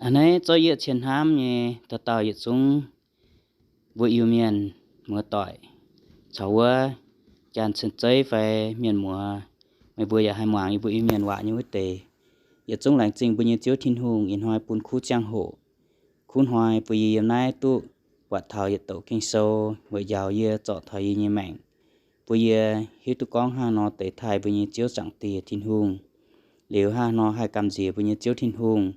A'hneiv zorqv yie cien hnamv nyei dauh dauh yietc zungv mbuo Iu-Mienh muoz-doic caux wuov janx cien-zeiv fai mienh muoz, meih mbuo yaac haih muangx yie mbuo Iu-Mienh waac nyei wuov deix. Yietc zungv laengz zingh mbuo nyei Ziouv Tin-Hungh ih hnoi bun kuv ziangh hoc, kuv hnoi bun yie yiem naaiv duqv buatc taux yietc douc Ging-Sou weic njaaux yie, zorc taux yie nyei maengc, bun yie hiuv duqv gorngv hnangv nor deix taaih mbuo nyei Ziouv Zaangc Diex Tin-Hungh. Liuz hnangv nor haih gamh nziex mbuo nyei Ziouv Tin-Hungh.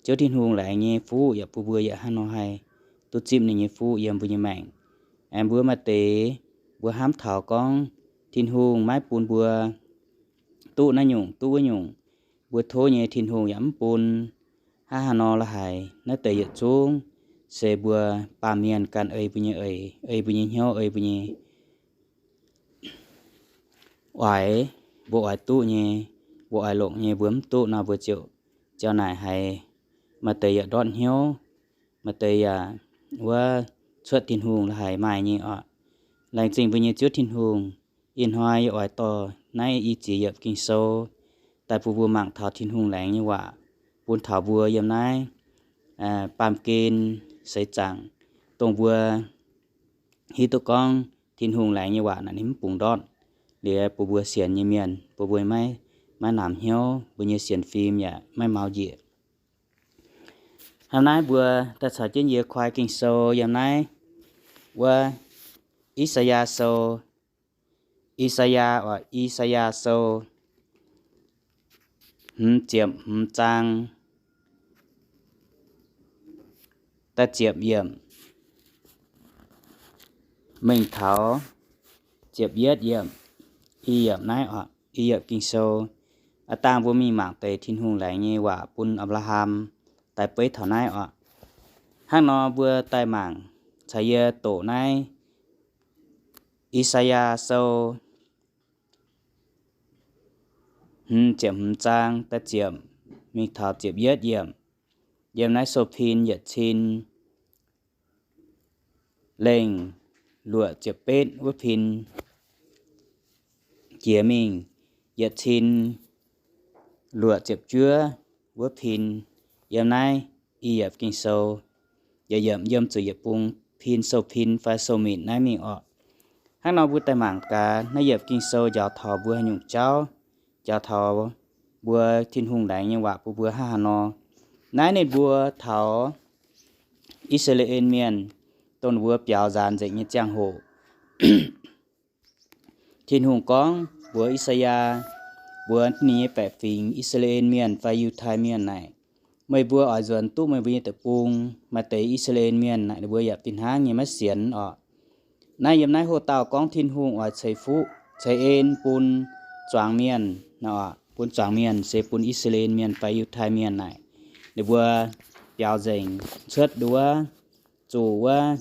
Ziouv Tin-Hungh laengz nyei fuqv yaac bun mbuo yaac hnangv nor haih duqv zipv ninh nyei fuqv yiem mbuo nyei maengc. Aengx mbuo maaih deix mbuo hnamv taux gorngv Tin-Hungh maiv bun mbuo duqv naaiv nyungc duqv wuov nyungc, mbuo tov nyei Tin-Hungh yaac mv bun. Hnangv haaix nor la'haic naaiv deix yietc zungv se mbuo baamh mienh ganh ei mbuo nyei eix, ei mbuo nyei hnyouv, ei mbuo nyei oix, mbuo oix duqv nyei, mbuo oix longc nyei, mbuo mv duqv nor mbuo ziouc, ziouc naaic haiz maaih deix yaac ndortv hnyouv, maaih deix yaac wuov cuotv Tin-Hungh la'haic maaih nyei oc. Laengz zingh mbuo nyei Ziouv Tin-Hungh. Ih hnoi yie oix dorh naaiv i ziex yiemc Ging-Sou daaih bun mbuo mangc taux Tin-Hungh laengz nyei waac, bun taux mbuo yiem naaiv baamh gen seix zaangc, dongh mbuo hiuv duqv gorngv Tin-Hungh laengz nyei waac naaic ninh mv bungx ndortv, liuz bun mbuo sienx nyei mienh, bun mbuo maiv, maiv namx hnyouv, mbuo nyei sienx fim yaac maiv mau njiec. Hnangv naaiv mbuo daaih caux jienv yie koi Ging-Sou yiem naaiv wuov I^saa^yaa Sou, I^saa^yaa oc, I^saa^yaa Sou hmz ziepc hmz zaang da'ziepc yiemc mingh taux ziepc yietv yiemc, i yiemc naaiv oc, i yiemc Ging-Sou. Aav dangh mbuo mingh mangc deix Tin-Hungh laengz nyei waac bun Apc^laa^ham daaih beiv taux naaiv oc. Hnangv nor mbuo daaih mangc caux yie doqc naaiv I^saa^yaa Sou hmz ziepc hmz zaang da'ziepc mingh taux ziepc yietv yiemc. Yiem naaiv sou-pin yietc cin lengh luoqc ziepc betv wuov pin jiex mingh yietc cin luoqc ziepc juov wuov pin. Yiem naaiv i yiemc Ging-Sou, yietc yiemc yiem zuqc yietc bung pin, sou-pin fai sou-mitc naaiv mingh oc. Hnangv nor mbuo daaih mangc gaax naaiv yiemc Ging-Sou njaaux taux mbuo haaix nyungc jauv, njaaux taux mbuo Tin-Hungh laengz nyei waac bun mbuo hnangv haaix nor. Naaiv ninh mbuo taux I^saa^laa^en Mienh, dongh ninh mbuo biaux nzaanx nzengc nyei ziangh hoc, Tin-Hungh gorngv mbuox I^saa^yaa, mbuox ninh nyei baeqc fingx I^saa^laa^en Mienh fai Yiutai Mienh naaic, meih mbuo oix nzuonx duqv meih mbuo nyei deic-bung. Maaih deix I^saa^laa^en Mienh naaic ninh mbuo yaac fih hnangv nyei maiv sienx oc. Naaiv yiem naaiv hoc dauh gorngv Tin-Hungh oix ceix fuqv ceix en bun zuangx mienh, bun zuangx mienh se bun I^saa^laa^en Mienh fai Yiutai Mienh naaic, ninh mbuo biaux nzengc cuotv nduov, zuqc wuov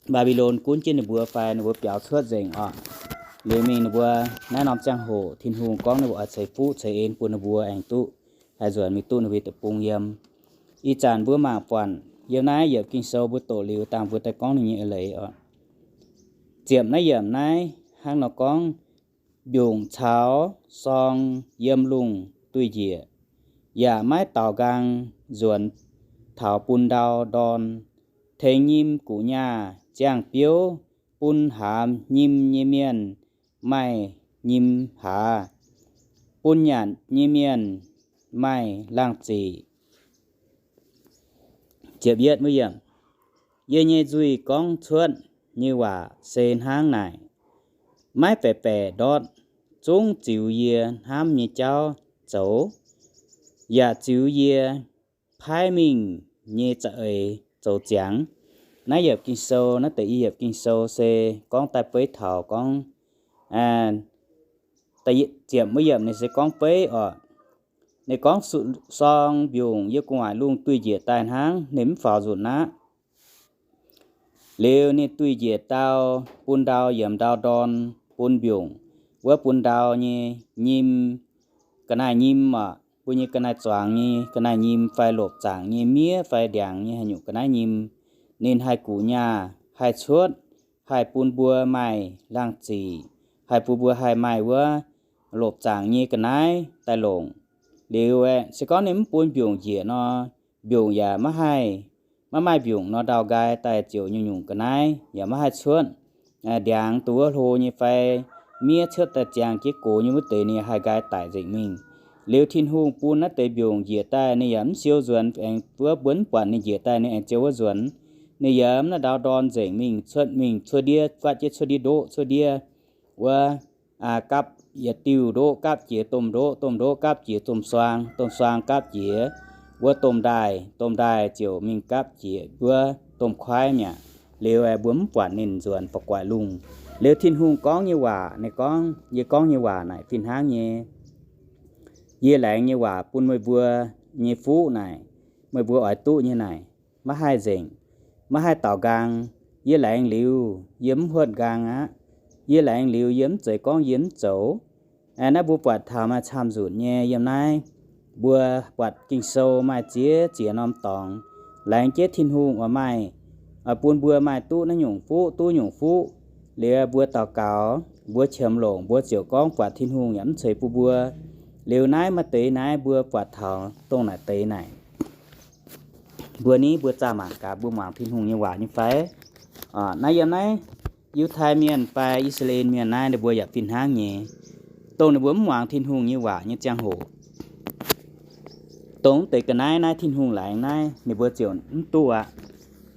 Mbaa^mbi^lon gunv jienv ninh mbuo fai ninh mbuo biaux cuotv nzengc oc. Liuz mingh ninh mbuo naaiv norm ziangh hoc Tin-Hungh gorngv ninh mbuo oix ceix fuqv ceix en bun ninh mbuo aengx duqv haih nzuonx mingh duqv ninh mbuo deic-bung yiem. Ih zanc mbuo mangc buatc yiem naaiv yiemc Ging-Sou mbuo doqc liuz dangh mbuo daaih gorngv ninh nyei eix leiz oc. Ziepc naaiv yiemc naaiv hnangv nor gorngv, mbiungc caux sorng yiem lungh duih njiec, yaac maiv daaux nqaang nzuonx taux bun ndau ndorn. Tengx nyim guqc nyaah ziangh biouv, bun haamx nyim nyei mienh maaih nyim haaz, bun nyanc nyei mienh maaih laangh ziqc. Yie nyei nzuih gorngv cuotv nyei waac se hnangv naaic, maiv baeqc baeqc ndortv, zungv ziux yie hnamv nyei jauv zoux, yaac ziux yie paaiv mingh nyei za'eix zoux ziangx. Naaiv yiemc Ging-Sou, naaiv deix i yiemc Ging-Sou se gorngv daaih beiv taux gorngv, ziepc wuov yiemc ninh se gorngv beiv oc. Ninh gorngv, sorng mbiungc yiem gu'nguaaic lungh duih njiec daaih hnangv, ninh mv faaux nzunc aqv. Liuz ninh duih njiec ndau bun ndau, yiemx ndau ndorn bun mbiungc wuov bun ndau nyei nyim, ga'naaiv nyim oc, mbuo nyei ga'naaiv zuangx nyei ga'naaiv nyim fai lopc zaangc nyei miev fai ndiangx nyei haaix nyungc ga'naaiv nyim, ninh haih guqc nyaah, haih cuotv, haih bun mbuo maaih laangh ziqc, haih bun mbuo haih maaih wuov lopc zaangc nyei ga'naaiv daaih longc. Liuz aeqv, se gorngv ninh mv bun mbiungc njiec nor, mbiungc yaac maiv haih, maiv maaih mbiungc nor ndau nqaai daaih ziouc nyungc-nyungc ga'naaiv yaac maiv haih cuotv. Ndiangx duqv wuov hlo nyei fai miev cuotv daaih ziangh jiez gox nyei wuov deix ninh haih nqaai daic nzengc mingh. Liuz Tin-Hungh bun naaiv deix mbiungc njiec daaih ninh yaac mv siou nzuonx, aengx wuov mbuo mv buatc ninh njiec daaih ninh aengx ziouc wuov nzuonx. Ninh yaac mv naaiv ndau ndorn nzengc mingh, cuotv mingh cuotv ndiev, fatv jienv cuotv ndiev ndoqv cuotv ndiev wuov, gapv yietc diuh ndoqv gapv jiex domh ndoqv, domh ndoqv gapv jiex domh suang, domh suang gapv jiex wuov domh ndaaih, domh ndaaih ziouc mingh gapv jiex wuov domh kuaaiv mi'aqv. Liuz mbuo mv buatc ninh nzuonx ba'guaix lungh. Liuz Tin-Hungh gorngv nyei waac, ninh gorngv, Yie gorngv nyei waac naaic fih hnangv nyei. Yie laengz nyei waac bun meih mbuo nyei fuqv naaic, meih mbuo oix duqv nyei naaic, maiv haih nzengc, maiv haih daaux nqaang. Yie laengz liuz yie mv huotv nqaang aqv. Yie laengz liuz yie mv zeiz gorngv yie mv zoux. Naaiv mbuo buatc taux maaih camv nzunc nyei yiem naaiv. Mbuo buatc Ging-Sou maaih ziex ziex norm dorngx, laengz jienv Tin-Hungh oix maaih, oix bun mbuo maaih duqv naaiv nyungc fuqv, duqv nyungc fuqv. Liuz mbuo daux gaux, mbuo qiemx longc, mbuo ziouc gorngv buatc Tin-Hungh yaac mv ceix bun mbuo. Liuz naaiv maaih deix naaiv mbuo buatc taux dongh naaic deix naaic, mbuo ni mbuo zaah mangc gaax mbuo muangx Tin-Hungh nyei waac nyei fai? Naaiv yiem naaiv Yiutai Mienh fai I^saa^laa^en Mienh naaiv ninh mbuo yaac fih hnangv nyei. Dongh ninh mbuo mv muangx Tin-Hungh nyei waac nyei ziangh hoc, dongh deix ga'naaiv naaiv Tin-Hungh laengz naaiv ninh mbuo ziouc mv duqv aqv.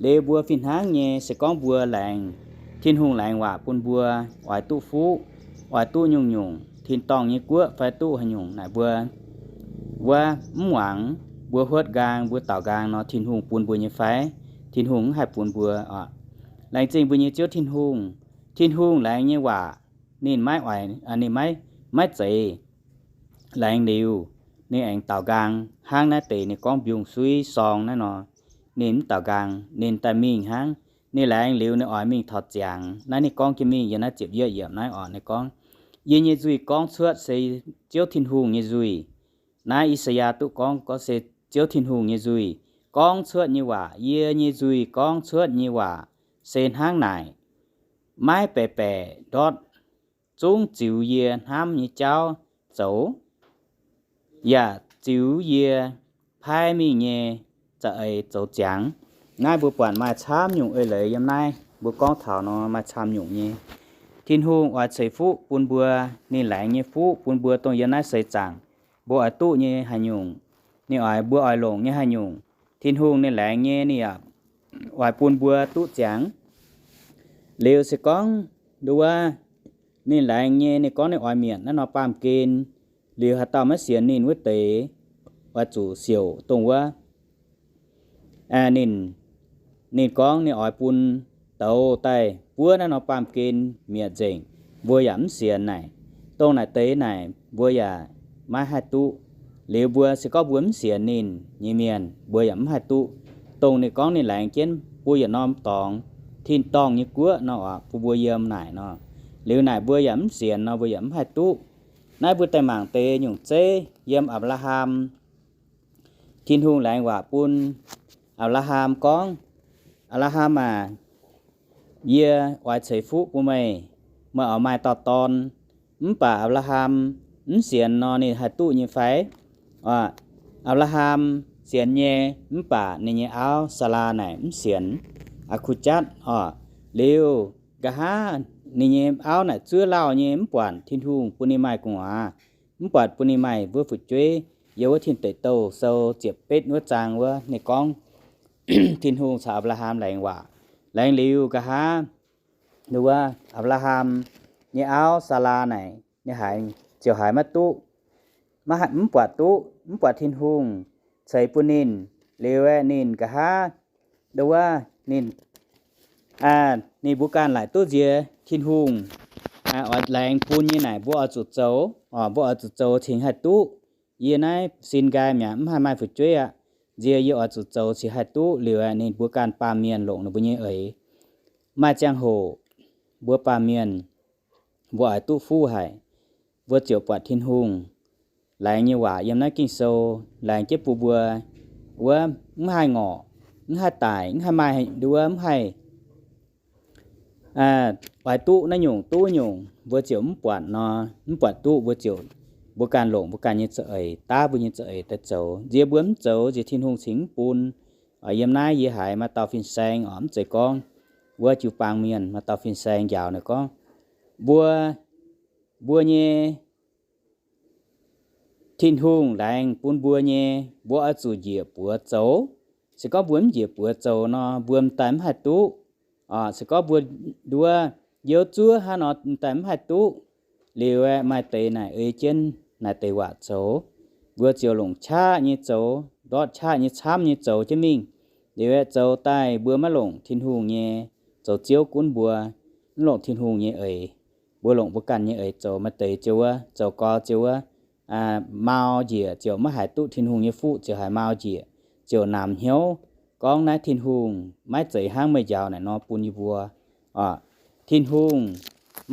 Liuz mbuo fih hnangv nyei, se gorngv mbuo laengz, Tin-Hungh laengz waac bun mbuo oix duqv fuqv, oix duqv nyungc-nyungc tin-dorngh nyei guoqv fai duqv haaix nyungc naaic mbuo wuov mv muangx, mbuo huotv nqaang, mbuo daaux nqaang nor Tin-Hungh bun mbuo nyei fai? Tin-Hungh mv haih bun mbuo oc. Laengz zingh mbuo nyei Ziouv Tin-Hungh. Tin-Hungh laengz nyei waac ninh maiv oix, ninh maiv, maiv zeiz laengz liuz ninh aengx daaux nqaang hnangv naaiv deix ninh gorngv mbiungc-suiv sorng naaiv nor. Ninh mv daaux nqaang, ninh daaih mingh hnangv. Ninh laengz liuz ninh oix mingh taux ziangx. Naaiv ninh gorngv jienv mingh yiem naaiv ziepc yietv yiemc naaiv oc, ninh gorngv, Yie nyei nzuih gorngv cuotv se Ziouv Tin-Hungh nyei nzuih. Naaiv I^saa^yaa duqv gorngv, gorngv se Ziouv Tin-Hungh nyei nzuih gorngv cuotv nyei waac, yie nyei nzuih gorngv cuotv nyei waac se hnangv naaic, maiv baeqc baeqc ndortv, zungv ziux yie hnamv nyei jauv zoux, yaac ziux yie paaiv mingh nyei za'eix zoux ziangx. Naaiv mbuo buatc maaih camv nyungc eix leiz yiem naaiv mbuo gorngv taux nor maaih camv nyungc nyei. Tin-Hungh oix ceix fuqv bun mbuo, ninh laengz nyei fuqv bun mbuo dongh yiem naaiv seix zaangc mbuo oix duqv nyei haaix nyungc, ninh oix mbuo oix longc nyei haaix nyungc, Tin-Hungh ninh laengz nyei ninh yaac oix bun mbuo duqv ziangx. Liuz se gorngv nduov ninh laengz nyei, ninh gorngv ninh oix mietc naaiv nor baamh gen, liuz haaix dauh maiv sienx ninh wuov deix oix zuqc siouc dongh wuov. Ninh, ninh gorngv ninh oix bun douz daaih buov naaiv nor baamh gen mietc nzengc, mbuo yaac mv sienx naaic. Dongh naaic deix naaic mbuo yaac maiv haih duqv. Liuz mbuo se gorngv mbuo mv sienx ninh nyei mienh mbuo yaac mv haih duqv. Dongh ninh gorngv ninh laengz jienv mbuo yietc norm dorngx tin-dorngh nyei guoqv nor, bun mbuo yiem naaic nor, liuz naaic mbuo yaac mv sienx nor mbuo yaac mv haih duqv. Naaiv mbuo daaih mangc deix nyungc zeiv yiem Apc^laa^ham. Tin-Hungh laengz waac bun Apc^laa^ham gorngv, Apc^laa^ham aac, yie oix ceix fuqv bun meih, meih oix maaih dauh dorn. Mv baac Apc^laa^ham mv sienx nor ninh haih duqv nyei fai? Apc^laa^ham sienx nyei, mv baac ninh nyei auv Saalaa naaic mv sienx. Aa^ku^jatv oc. Liuz nqa'haav ninh nyei auv naaic zuov lauh nyei, mv buatc Tin-Hungh bun ninh maaih gu'nguaaz, mv buatc bun ninh maaih mbuo fu'jueiv. Yiem wuov Tin Deic Douh sou ziepc betv wuov zaang wuov ninh gorngv Tin-Hungh caux Apc^laa^ham laengz waac. Laengz liuz nqa'haav wuov Apc^laa^ham nyei auv Saalaa naaic ninh haiz, ziouc haiz maiv duqv, maiv, mv buatc duqv, mv buatc Tin-Hungh ceix bun ninh. Liuz aeqv, ninh nqa'haav nduov ninh ninh mbuo ganh laaic duqv nziex Tin-Hungh oix laengz bun nyei naaic mbuo oix zuqc zoux, mbuo oix zuqc zoux cingx haih duqv. Yie naaiv sin nqaai mi'aqv, mv haih maaih fu'jueiv aqv. Nziex yie oix zuqc zoux cingx haih duqv. Liuz aeqv, ninh mbuo ganh baamh mienh longc ninh mbuo nyei eix. Maaih ziangh hoc mbuo baamh mienh mbuo oix duqv fuqv haic, mbuo ziouc buatc Tin-Hungh laengz nyei waac yiem naaiv Ging-Sou laengz jienv bun mbuo wuov mv haih ngorc, mv haih daic, mv haih maaih nduov, mv haih oix duqv naaiv nyungc duqv nyungc, mbuo ziouc mv buatc nor, mv buatc duqv mbuo ziouc mbuo ganh longc mbuo ganh nyei za'eix, daav mbuo nyei za'eix daaih zoux. Nziex mbuo mv zoux, nziex Tin-Hungh cingx mv bun. Yiem naaiv yie haiz maaih dauh fin-saeng oc, mv zeiz gorngv wuov jiu-baang mienh, maaih dauh fin-saeng njaaux naaic gorngv, mbuo, mbuo nyei Tin-Hungh laengz bun mbuo nyei, mbuo oix zuqc njiec buoz zoux. Se gorngv mbuo mv njiec buoz zoux nor, mbuo m'daaih mv haih duqv. Se gorngv mbuo nduov youv zuov hnangv nor, m'daaih mv haih duqv. Liuz aeqv, maaih deix naaic ei jienv naaic deix waac zoux. Mbuo ziouc longc qaqv nyei zoux, ndortv qaqv nyei, camv nyei zoux jienv mingh. Liuz aeqv, zoux daaih mbuo maiv longc Tin-Hungh nyei, zoux ziouv gunv mbuo, mv longc Tin-Hungh nyei eix. Mbuo longc mbuo ganh nyei eix zoux. Maaih deix ziouc wuov, zoux gau ziouc wuov, mau njiec ziouc maiv haiz duqv Tin-Hungh nyei fuqv, ziouc haiz mau njiec, ziouc namx hnyouv gorngv naaiv Tin-Hungh maiv zeiz hnangv meih njaaux naaic nor bun yie mbuo. Tin-Hungh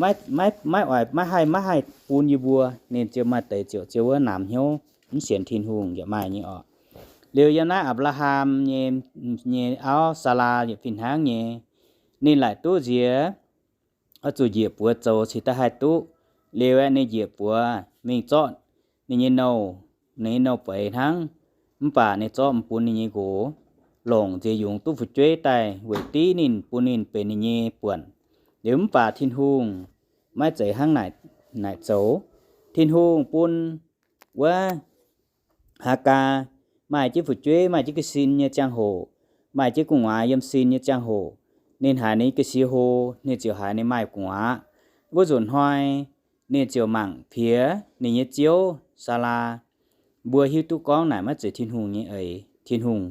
maiv, maiv, maiv oix, maiv haih, maiv haih bun yie mbuo. Ninh ziouc maaih deix ziouc ziouc wuov namx hnyouv mv sienx Tin-Hungh yaac maaih nyei oc. Liuz yiem naaiv Apc^laa^ham nyei, nyei auv Saalaa yaac fih hnangv nyei. Ninh laaic duqv nziex oix zuqc njiec buoz zoux cingx daaih haih duqv. Liuz aeqv, ninh njiec buoz mingh zorqv ninh nyei nouh, ninh nyei nouh beiz hnangv. Mv baac ninh zorqv mv bun ninh nyei nqox, longc nziex yungz duqv fu'jueiv daaih weic div ninh, bun ninh benx ninh nyei buonc. Liuz mv baac Tin-Hungh maiv zeiz hnangv naaic, naaic zoux. Tin-Hungh bun wuov Haagaa maaih jienv fu'jueiv, maaih jienv ga'sin nyei ziangh hoc, maaih jienv gu'nguaaz yiem sin nyei ziangh hoc, ninh haiz ninh ga'sie hlo, ninh ziouc haiz ninh maaih gu'nguaaz. Wuov nzunc hnoi ninh ziouc mangc piex ninh nyei ziouv, Saalaa. Mbuo hiuv duqv gorngv naaic maiv zeiz Tin-Hungh nyei eix. Tin-Hungh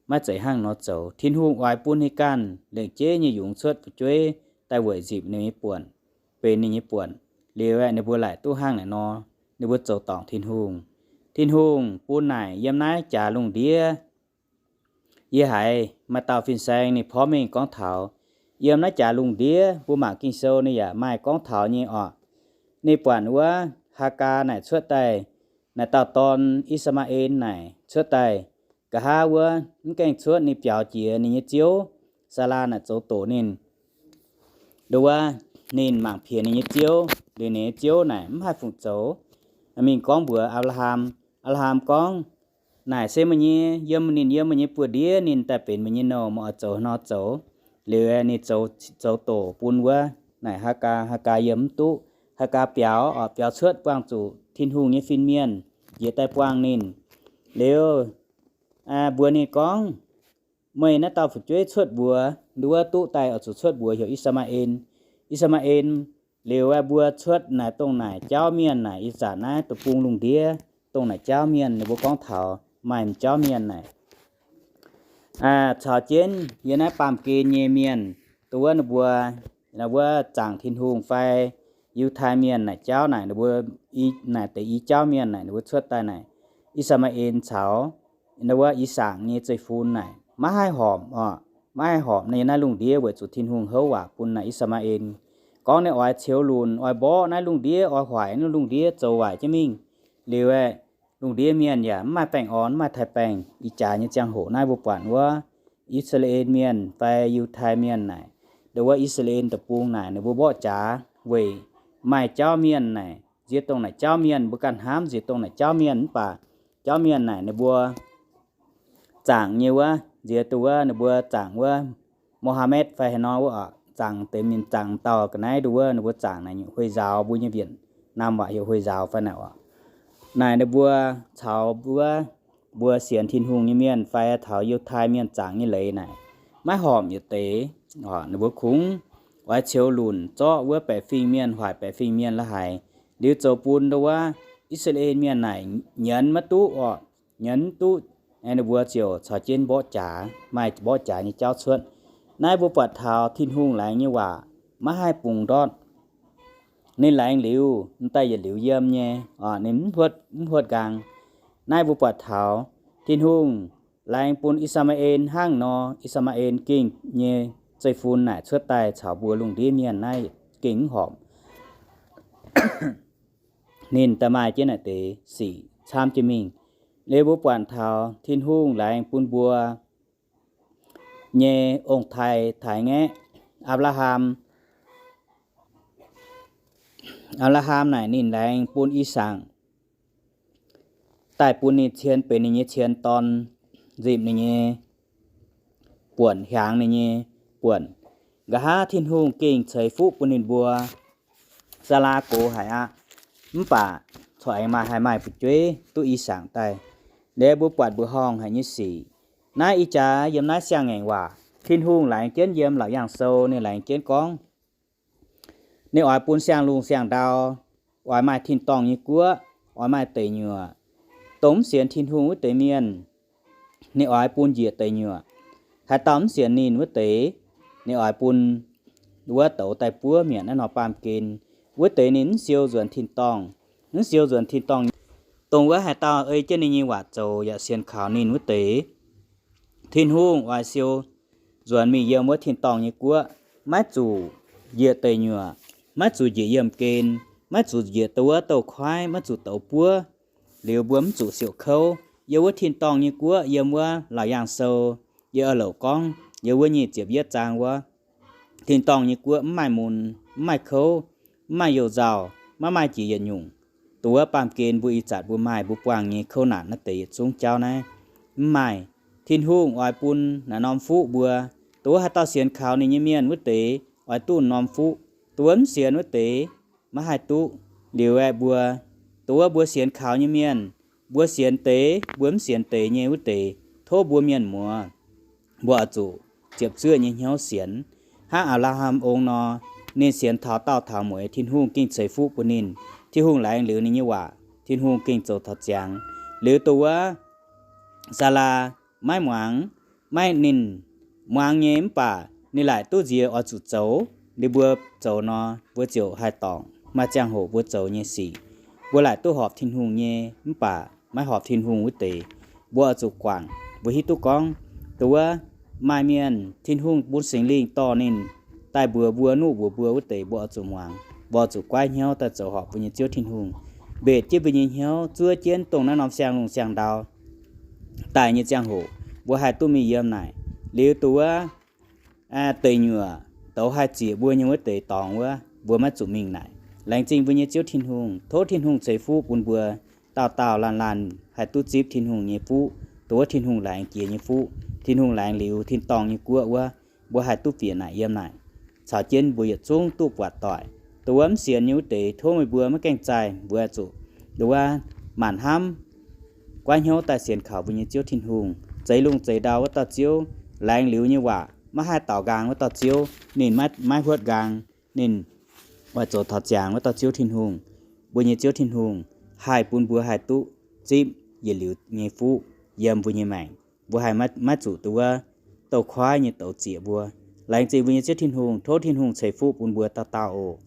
maiv zeiz hnangv nor zoux. Tin-Hungh oix bun ninh ganh lengc jeiv nyei yungz cuotv fu'jueiv daaih weic nzipc ninh nyei buonc, benx ninh nyei buonc. Liuz aeqv, ninh mbuo laaic duqv hnangv naaic nor, ninh mbuo zoux dorngc Tin-Hungh. Tin-Hungh bun naaic yiem naaiv jaax lungh ndiev, yie haiz maaih dauh fin-saeng ninh porv mengh gorngv taux, yiem naaiv jaax lungh ndiev mbuo mangc Ging-Sou ninh yaac maaih gorngv taux nyei oc. Ninh buatc wuov Haagaa naaic cuotv daaih, naaic dauh dorn, I^saa^maa^en naaic cuotv daaih, nqa'haav wuov mv gaengh cuotv ninh biaux jiex ninh nyei ziouv, Saalaa naaic zoux doqc ninh. Nduov wuov, ninh mangc piex ninh nyei ziouv, liuz ninh nyei ziouv naaic mv haih fungc zoux. Mingh gorngv mbuox Apc^laa^ham. Apc^laa^ham gorngv, naaic se meih nyei, yiem ninh yiem meih nyei buoz-ndiev, ninh daaih benx meih nyei nouh, meih oix zoux nor zoux. Liuz ninh zoux, zoux doqc bun wuov naaic Haagaa. Haagaa yiem mv duqv. Haagaa biaux oc, biaux cuotv buangh zuqc Tin-Hungh nyei fin-mienh njiec daaih buangh ninh. Liuz mbuox ninh gorngv, meih naaiv dauh fu'jueiv cuotv mbuox, nduov duqv daaih oix zuqc cuotv mbuox heuc I^saa^maa^en. I^saa^maa^en. Liuz aeqv, mbuo cuotv naaic dongh naaic jauv mienh naaic, ih zanc naaiv deic-bung lungh ndiev dongh naaic jauv mienh, ninh mbuo gorngv taux maaih m'jauv mienh naaic caux jienv yiem naaiv baamh gen nyei mienh, dongh wuov ninh mbuo, wuov zaangc Tin-Hungh fai Yiutai mienh naaic jauv naaic, ninh mbuo naaic deix i jauv mienh naaic, ninh mbuo cuotv daaih naaic, I^saa^maa^en caux wuov I^sakc nyei zeiv-fun naaic maiv haih horpc oc. Maiv haih horpc naaiv, naaiv lungh ndiev weic zuqc Tin-Hungh houv waac bun naaic I^saa^maa^en, gorngv ninh oix ceux lunc, oix mborqv naaiv lungh ndiev, oix hoic naaiv lungh ndiev zoux waaic jienv mingh. Liuz aeqv, lungh ndiev mienh yaac mv maaih baengh orn, mv maaih taaix-baengh. Ih jaax nyei ziangh hoc naaiv mbuo buatc wuov I^saa^laa^en Mienh fai Yiutai Mienh naaic, dongh wuov I^saa^laa^en deic-bung naaic, ninh mbuo mborqv jaax weic maaih jauv mienh naaic, nziex dongh naaic jauv mienh, mbuo ganh hnamv nziex dongh naaic jauv mienh, mv baac jauv mienh naaic ninh mbuo zaangc nyei wuov, nziex dongh wuov ninh mbuo zaangc wuov Mohammed fai haaix nor wuov oc, zaangc deix mienh, zaangc dauh ga'naaiv dongh wuov ninh mbuo zaangc naaic Huih Nzaaux, mbuo nyei Việt Nam waac heuc Huih Nzaaux fai naaic oc. Naaic ninh mbuo caux wuov mbuo sienx Tin-Hungh nyei mienh fai taux Yiutai Mienh zaangc nyei leiz naaic, maiv horpc yietc deix. Ninh mbuo kungx oix ceux lunc, zorqv wuov baeqc fingx mienh, hoic baeqc fingx mienh la'haic, liuz zoux bun dongh wuov I^saa^laa^en Mienh naaic nyienz maiv duqv oc. Nyienz mv duqv, ninh mbuo ziouc caux jienv mborqv jaax, maaih mborqv jaax nyei jauv cuotv. Naaiv mbuo buatc taux Tin-Hungh laengz nyei waac maiv haih bungx ndortv. Ninh laengz liuz, m'daaih yietc liuz yiem nyei oc, ninh mv huotv, mv huotv nqaang. Naaiv mbuo buatc taux Tin-Hungh laengz bun I^saa^maa^en hnangv nor, I^saa^maa^en gengh nyei zeiv-fun naaic cuotv daaih caux mbuo lungh ndiev mienh naaiv gengh mv horpc. Ninh daaih maaih jienv naaic deix sic camv jienv mingh. Liuz mbuo buatc taux Tin-Hungh laengz bun mbuo nyei ong-taaix taaix-ngaeqv, Apc^laa^ham. Apc^laa^ham naaic ninh laengz bun I^sakc, daaih bun ninh cien benx ninh nyei cien dorn, nzipc ninh nyei buonc, hiaangx ninh nyei buonc. Nqa'haav Tin-Hungh gengh ceix fuqv bun ninh mbuo. Saalaa gox haic aqv, mv baac corc aengx maaih, haih maaih fu'jueiv duqv i saangc daaih. Liuz mbuo buatc mbuoqc horngh haic nyei sic. Naaiv ih jaax yiem naaiv siang-ngaengc waac, Tin-Hungh laengz jienv yiem Laauc Yaangh Sou ninh laengz jienv gorngv, ninh oix bun siang-lungh siang-ndau, oix maaih tin-dorngh nyei guoqv, oix maaih deic nyuoqc, dongh mv sienx Tin-Hungh wuov deix mienh, ninh oix bun njiec deic nyuoqc. Haaix dauh mv sienx ninh wuov deix, ninh oix bun wuov douz daaih buov mietc naaiv norm baamh gen. Wuov deix ninh mv siou nzuonx tin-dorngh, mv siou nzuonx tin-dorngh. Dongh wuov haaix dauh ei jienv ninh nyei waac zoux yaac sienx kaux ninh wuov deix, Tin-Hungh oix siou nzuonx mingh yiem wuov tin-dorngh nyei guoqv, maiv zuqc njiec deic nyuoqc, maiv zuqc njiec yiemh gen, maiv zuqc njiec dongh wuov douz-koiv, maiv zuqc douz buov. Liuz mbuo mv zuqc siouc kouv. Yiem wuov tin-dorngh nyei guoqv, yiem wuov Laauc Yaangh Sou, yiem A'louc gorngv, yiem wuov nyic ziepc yietv zaang wuov, tin-dorngh nyei guoqv mv maaih mun, mv maaih kouv, mv maaih you-nzauh, maiv maaih jiex yietc nyungc. Dongh wuov baamh gen mbuo ih zanc mbuo maaih, mbuo buangh nyei kouv naanc naaiv deix yietc zungv jauv naaiv mv maaih. Tin-Hungh oix bun naaiv norm fuqv mbuo. Dongh wuov haaix dauh sienx kaux ninh nyei mienh wuov deix oix duqv norm fuqv. Dongh wuov mv sienx wuov deix maiv haih duqv. Liuz aeqv, mbuo, dongh wuov mbuo sienx kaux nyei mienh, mbuo sienx deix, mbuo mv sienx deix nyei wuov deix, tov mbuo mienh muoz, mbuo oix zuqc ziepc zuoqv nyei hnyouv sienx. Hnangv Apc^laa^ham ong nor, ninh sienx taux daauh taux mueiz, Tin-Hungh gengh ceix fuqv bun ninh. Tin-Hungh laengz liuz ninh nyei waac, Tin-Hungh gengh zoux taux ziangx. Liuz dongh wuov Saalaa maiv muangx, maiv, ninh muangx nyei mv baac ninh laaic duqv nziex oix zuqc zoux. Ninh mbuo zoux nor, mbuo ziouc haih dorngc maaih ziangh hoc mbuo zoux nyei sic. Mbuo laaic duqv horpc Tin-Hungh nyei mv baac maiv horpc Tin-Hungh wuov deix, mbuo oix zuqc guangc. Mbuo hiuv duqv gorngv, dongh wuov maaih mienh Tin-Hungh bun Singx Lingh dorh ninh daaih mbuox mbuo, nuqv mbuox mbuo wuov deix, mbuo oix zuqc muangx. Mbuo oix zuqc goiv hnyouv daaih zoux horpc mbuo nyei Ziouv Tin-Hungh, mbetc jienv mbuo nyei hnyouv, zuov jienv dongh naaiv norm siang-lungh siang-ndau daaih nyei ziangh hoc, mbuo haih duqv mingh yiem naaic. Liuz dongh wuov deic nyuoqc douz haih zieqc mbuo nyei wuov deix dorngx wuov, mbuo maiv zuqc mingh naaic. Laengz zingh mbuo nyei Ziouv Tin-Hungh. Tov Tin-Hungh ceix fuqv bun mbuo dauh dauh laanh laanh haih duqv zipv Tin-Hungh nyei fuqv, dongh wuov Tin-Hungh laengz jiex nyei fuqv. Tin-Hungh laengz liuz tin-dorngh nyei guoqv wuov, mbuo haih duqv bieqc naaic yiem naaic caux jienv mbuo yietc zungv duqv buatc doic. Dongh wuov mv sienx nyei wuov deix, tov meih mbuo maiv gaengh zaih, mbuo zuqc dongh wuov maanc hnamv, goiv hnyouv daaih sienx kaux mbuo nyei Ziouv Tin-Hungh. Zeix lungh zeix ndau wuov dauh Ziouv, laengz liuz nyei waac maiv haih daaux nqaang wuov dauh Ziouv, ninh maiv, maiv huotv nqaang, ninh oix zoux taux ziangx wuov dauh Ziouv Tin-Hungh. Mbuo nyei Ziouv Tin-Hungh haih bun mbuo haih duqv zipv yietc liuz nyei fuqv yiem mbuo nyei maengc. Mbuo haih maiv, maiv zuqc dongh wuov douz-koiv nyei douz zieqc mbuo. Laengz zingh mbuo nyei Ziouv Tin-Hungh. Tov Tin-Hungh ceix fuqv bun mbuo dauh dauh oc.